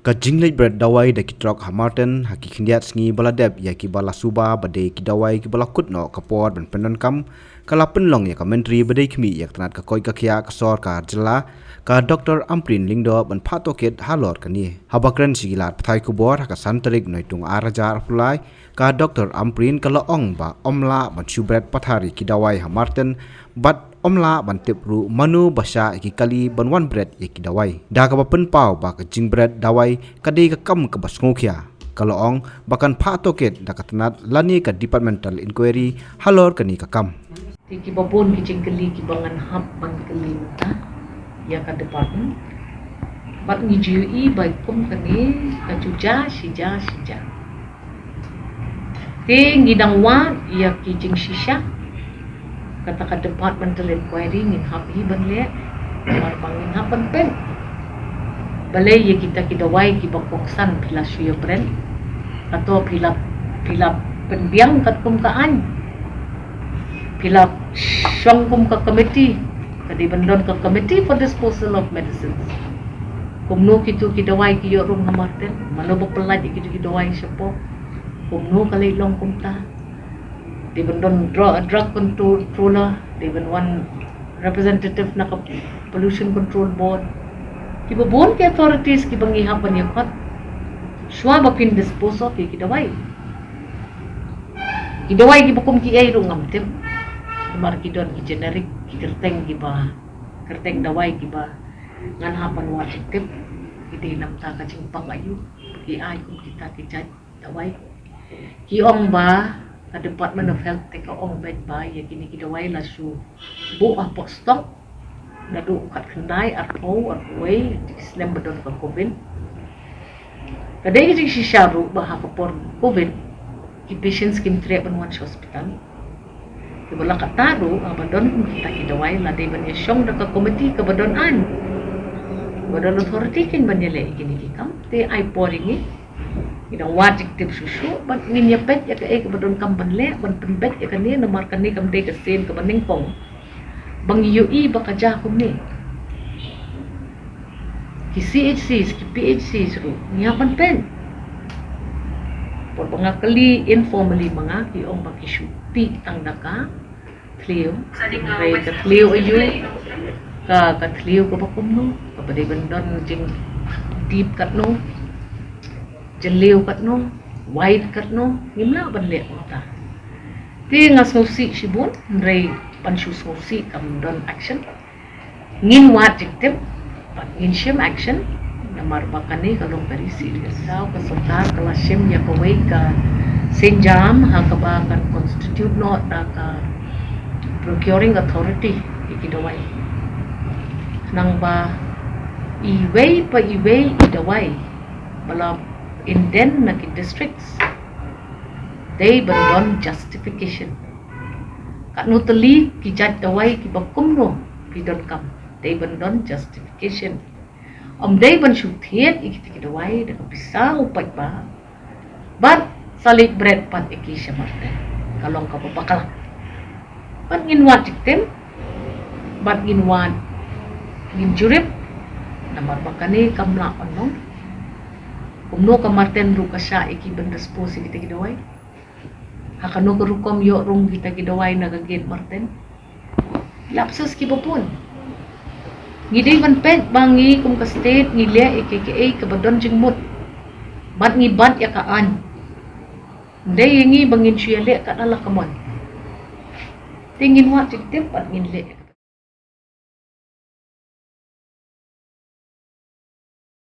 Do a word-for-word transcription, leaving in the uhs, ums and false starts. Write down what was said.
Ka jingleit bret dawai da ki trok ha Marten ha ki khyndiat sngi ba la dep ïa kiba la suba ba dei ki dawai kiba la kut noh ka por ban pyndonkam, ka la pynlong ïa ka Myntri ba dei khmih ïa ka tnat ka koit ka khiah ka sorkar jylla, ka Doctor Ampareen Lyngdoh, ban phah tohkit halor kane. Haba kren sha ki lad pathai khubor ha ka san tarik Naitung ar hajar arphew lai, ka Doctor Ampareen ka la ong ba ym lah ban shu bret pathar ïa ki dawai ha Marten, bad ym lah ban tip ruh mano ba shah ïa ki kali ban wan bret ïa ki dawai. Da kaba pynpaw ba ka jingbret dawai ka dei ka kam kaba sngewkhia, ka la ong ba kan phah tohkit da ka tnat lane ka departmental inquiry halor kane ka kam. Te kiba bun ki jingkylli kiba ngan hap ban kylli mynta ïa ka department. Bad ngi ju ïohi ba kum kane ka ju jia shi jia shi jia. Te ngi dang wad ïa ki jingshisha. Kata ka departmental inquiry ngin hap hi ban leh. Namar ba ngin hap ban peit. Balei ïa kita ki dawai kiba kongsan phi la shu ïa bret? Hato phi la, phi la pynbiang katkum ka aiñ? Phi la shong kum ka committee, ka dei ban don ka Committee for Disposal of Medicines. Kumno kito ki dawai ki ïoh rung ha Marten? Mano ba pynlait ïa kito ki dawai shapoh? Kumno ka leit long kumta? Dei ban don dru-, drug controller, dei ban wan representative na ka Pollution Control Board. Kiba bun ki authorities kiba ngi hap ban ïa khot shuwa ba phin dispose of ïa ki dawai. Ki dawai kiba kum kiei ruh ngam tip. Namar ki don ki generic, ki kyrteng kiba, kyrteng dawai kiba ngan hap ban wad jingtip. Ki dei namar ka jingpang aïu ki ai kum kita ki jait dawai. Ki ong ba ka Department of Health te ka ong beit ba ïa kine ki dawai la shu buh hapoh stock naduh khatkhyndai, arphew, arphew wei, ki snem ba don ka covid. Ka dei ka jingshisha ruh ba ha ka por covid ki patients kim treh ban wan sha hospital. Te ba la katta ruh, ah, ba don kum kita ki dawai, la dei ban ïa shong da ka committee kaba don aiñ, ba don authority kin ban ïa leh ïa kine ki kam. Te ai por ïa ngi, ngi dang wad jingtip shuh shuh, bad ngin ïa peit ïa kaei kaba donkam ban leh ban pynbeit ïa kane, namar kane kam dei ka sien kaba nyngkong ba ngi ïohi ba ka jia kumne. Ki C H Cs, ki P H Cs ruh ngi hap ban peit. Por ba nga kylli informally ma nga, ki ong ba ki shu tih tang da ka thliew. Hynrei ka thliew aïu? Ka, ka thliew kaba kumno? Kaba dei ban don jingdip katno, jylliew katno, wide katno? Ngim lah ban leh kumta. Te nga sngewsih shibun, hynrei ban shu sngewsih kam don action. Ngin wad jingtip bad ngin shim action. Namar ba kane ka long very serious. Ka sorkar ka la shim ïa kawei ka sienjam ha kaba kan constitute noh da ka procuring authority ïa ki dawai. Khnang ba iwei pa iwei i dawai ba la indent na ki districts, dei ban don justification. Katno tylli ki jait dawai kiba kumno phi donkam, dei ban don justification. Ym dei ban shu thied ïa kita ki dawai da ka pisa u paidbah bad sa leit bret pat ïa ki sha Marten. Ka long kaba bakla. Bad ngin wad jingtip, bad ngin wad, ngin jurip. Namar ba kane kam lah ban long. Kumno ka Marten ruh ka shah ïa ki ban dispose ïa kita ki dawai? Ha kano ka rukom ïoh rung kita ki dawai na ka gate Marten? Lapses kiba bun. Ngi dei ban peit ba ngi kum ka state ngi leh ïa kiei kiei kaba don jingmut. Bad ngi bat ïa ka aiñ. Ym dei ïa ngi ba ngin shu ïaleh katba la ka mon. Te ngin wad jingtip bad ngin leh.